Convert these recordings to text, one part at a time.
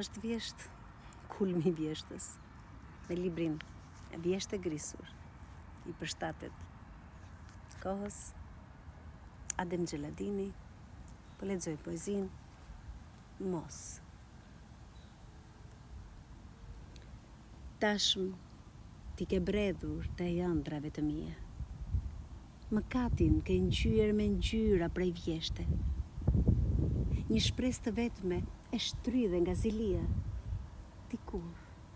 Është vjeshtë, kulmi i vjeshtës, me librin Vjeshtë e grisur, i përshtatet kohës, Adem Xheladini, po lexoj poezinë Mos. Tashmë ti ke bredhur tej ëndrrave të mia. Mëkatin ke ngjyer me ngjyra prej vjeshte. Një shpresë të vetme e shtrydhe nga zilia. Dikur,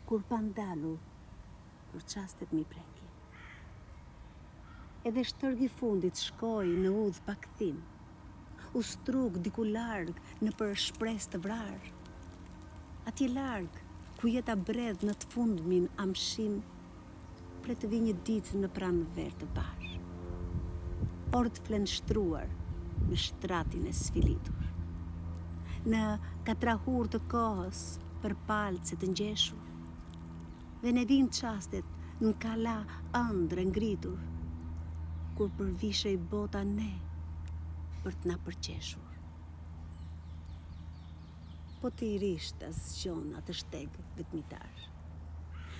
kur pandalur, kur çastet m'i prekje. Edhe shtërgi i fundit shkoi në udhë pa kthim. U struk diku larg nëpër shpresë të vrarë. Atje larg, ku jeta bredh në të fundmin amshim, Pret të vijë një ditë në pranverë të parë. Orët flenë shtruar në shtratin e sfilitur. Në katrahurë të kohës për palce të ngjeshur. Dhe ne vijnë çastet në kala ëndrre ngritur, kur përvishej bota ne për të na përqeshur. Po ti rishtas zgjon atë shteg vetmitar.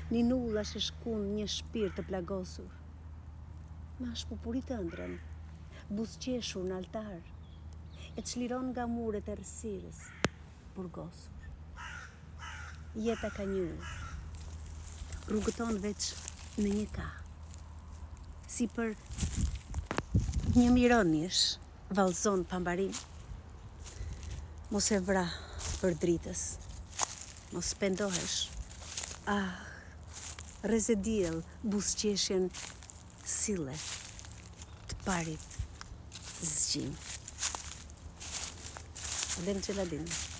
Ninullash e shkund një shpirt të plagosur. Ma shpupurit ëndrrën, buzëqeshur në altar, e çliron nga muret e errësirës, burgosur. Jeta ka një udhë, rrugëton veç në një kah. Si për një mijë rëniesh, vallëzon pambarim. Mos e vra për dritës. Mos pendohesh. Ah, rreze diell, buzëqeshjen sille të parit zgjim. Adem Xheladini.